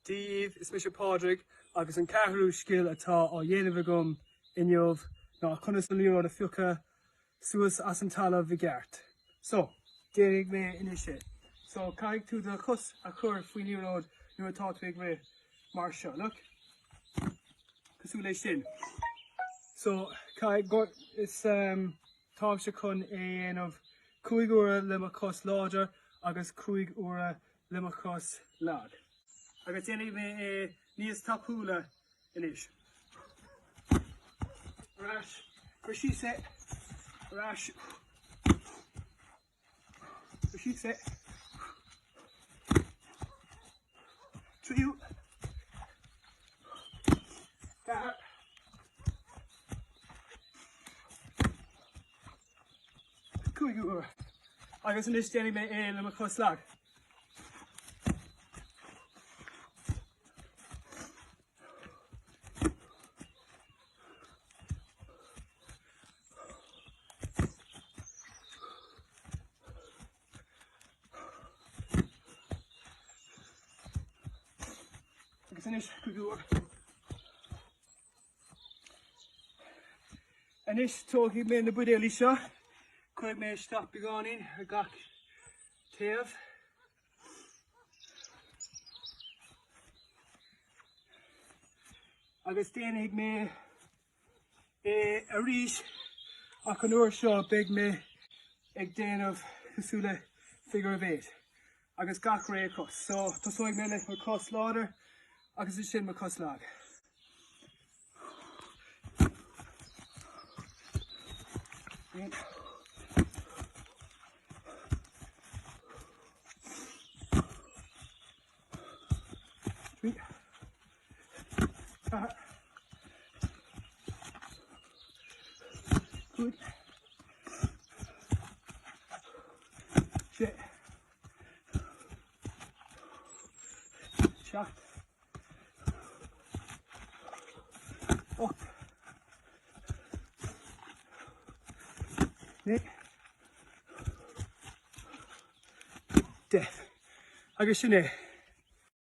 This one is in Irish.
Dia daoibh, is mise Pádraig agus an ceathrú scil atá á dhéanamh agam inniu ná conas an liathróid a phiocadh suas as an talamh i gceart. So, déanfaidh mé anois é. So, caithfidh tú do chos a chur faoin liathróid nuair atá tú ag rith mar seo, look. Cosúil leis sin. So, caithfidh go, is um, táimse chun é a dhéanamh 5 uaire le mo chos láidir agus 5 uaire le mo chos lag. Agus déanfaidh mé é níos tapúla anois. Ar ais, cuir síos é, ar ais, cuir síos é. Tríú. 4. 5ú uair. Agus anois déanfaidh mé é le mo chos lag. Agus anois 5ú uair. Anois tógfaidh mé na buidéalaí seo, cuirfidh mé isteach beagáinín ar gach taobh. Agus déanfaidh mé é arís ach an uair seo beidh mé ag déanamh cosúil le figure of eight agus gach ré cos. So tosóidh mé leis mo cos láidir agus ansin mo cos lag. 1 3 4 5 6 7 8 9 10. Agus sin é.